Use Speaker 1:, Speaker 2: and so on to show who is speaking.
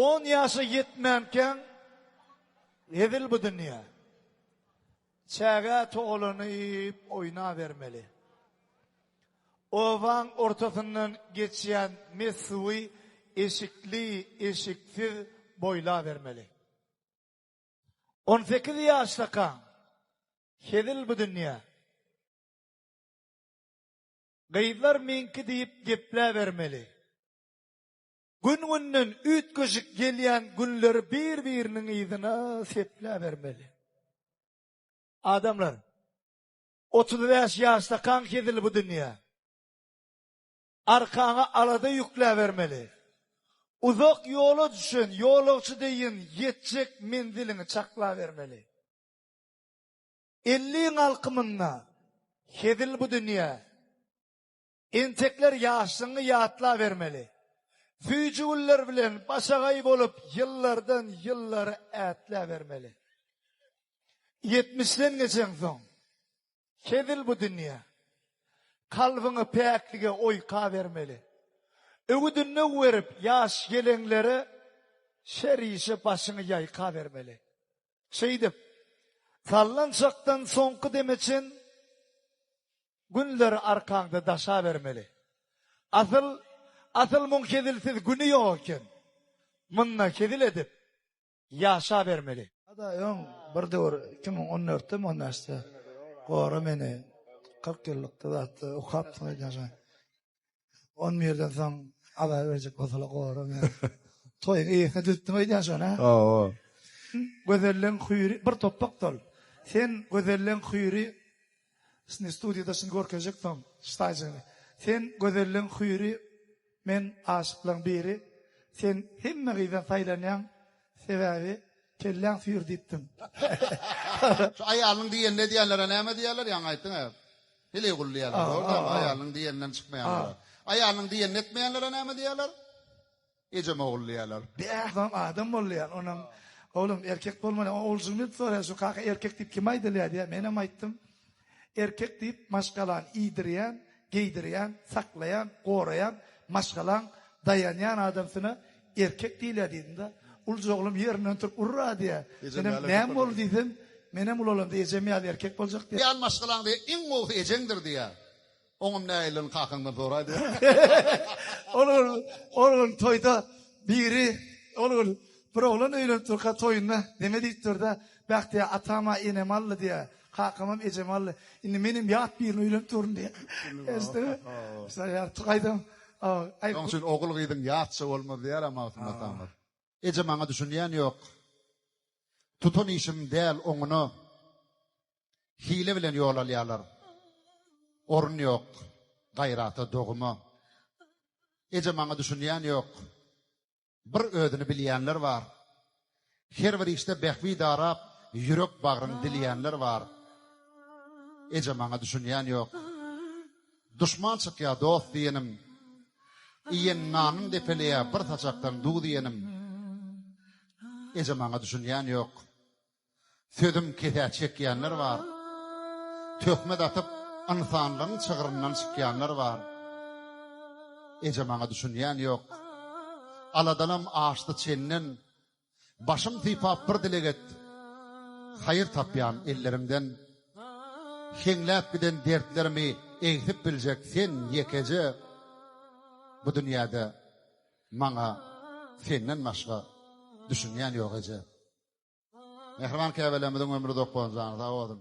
Speaker 1: On ýaşa ýetmänkäň hezil bu dünýä. Çägä togalanyp oýnabermeli. Obaň ortasyndan geçýän mes suwy eşikli, eşiksiz boýlabermeli. 18 ýaşdakaň hezil bu dünýä. Gyzlar meňki diýip gepläbermeli. Gün-günden üýtgeşik gelýän günleri bir-biriniň yzyna sepläbermeli. Adamlar, 35 ýaşdakaň hezil bu dünýä. Arkaňa alada ýükläbermeli. Uzak ýola düşen ýolagçy deýin ýetjek menziliňi çaklabermeli. Elliň alkymynda hezil bu dünýä. Entekler ýaşlygyňy ýatlabermeli. Süýji güller bilen başagaý bolup ýyllardan ýyllara ätläbermeli. Ýetmişden geçeňsoň, hezil bu dünýä. Kalbyňy päklige oýkabermeli. Öwüt-ündew berip ýaş-ýeleňlere şer işe başyňy ýaýkabermeli. Şeýdip, sallançakdan soňky deme çen günleri arkaňda daşabermeli. Asyl, asyl muň hezilsiz güni ýok eken. Munda hezil edip, ýaşabermeli.
Speaker 2: Ada öň bir döwür 2014-de mi 15-de gora meni 40 ýyllykda zatda okapdyň öýdýän şo. On birden soň azar berjek bolsalar gora meni. Toýuň eýesine düzüpdiň öýdýän şony ha?
Speaker 3: Hawa.
Speaker 2: Gözelleň hüýri bir topbak dol. Sen gözelleň hüýri Şindi studiýada şuny görkezjek soň ştaýjygyny. Sen gözelleň hüýri men aşyklaň biri. Sen hemme gyzdan saýlanýaň sebäbi kelläň süýri diýipdim.
Speaker 4: Şu aýalynyň diýenini edýänlere näme diýýärler ýaňy aýtdyň-a. Heleý gul diýýärler dogry dälmi aýalynyň diýeninden çykmaýanlara. Aýalynyň diýenini etmeýänlere näme diýýärler? Ejem ogul diýýärler.
Speaker 2: Bäh soň adam bolýar onam oglum erkek bolmaly oguljygym diýip soraýar şu kaka erkek diýip kime aýdylýar diýýär menem aýtdym erkek diýip maşgalany iýdirýän geýdirýän saklaýan goraýan maşgalaň daýanýan adamsyna erkek diýilýär diýdimda ulja oglum ýerinden turup urra diýýär menem näme boldy diýsem menem ulalamda ejem ýaly erkek boljak diýýär.
Speaker 4: Ýan maşgalaň diýýär iň gowusy ejeňdir diýýär. Oňam nähililigini kakaňdan soraý diýýär.
Speaker 2: Ol gün, ol gün toýda biri, ol gün bir oglan öýlenip durka toýunda neme diýip dur-da, Bäh diýýär, atam-a enemi aldy diýýär, kakamam ejemi aldy. Indi menem ýat birine öýlenip durun diýýär. Eşitdiňmi? Şol ýaly gaýdam, aý.
Speaker 4: Şonuň üçin ogul-gyzyň ýatça bolmaz diýýär-ä Magtym atamyz. Eje maňa düşünýän ýok. Tutan işim däl oňuna. Hile bilen ýol alýarlar. Orun ýok gaýrata doguma. Eje maňa düşünýän ýok. Bir özüni bilýänler bar. Her bir işde bähbit arap ýürek bagryn dilýänler bar. Eje maňa düşünýän ýok. Duşman çykýar dost diýenim. Iýen nanyn depeleýär bir saçakdan duz iýenim. Eje maňa düşünýän ýok. Sözüm kesä çekýänler bar. Töhmet atyp, ynsanlygyň çygryndan çykýanlar bar. Eje maňa düşünýän ýok. Aladalam aşdy çenden. Başym sypap bir dileg et. Haýyr tapýan elleriňden. Heňläp giden dertlerimi egsip biljek sen ýekeje. Bu dünýäde maňa senden başga düşünýän ýok eje. Mähriban käbelerimiziň ömri uzak bolsun jany sag bolsun.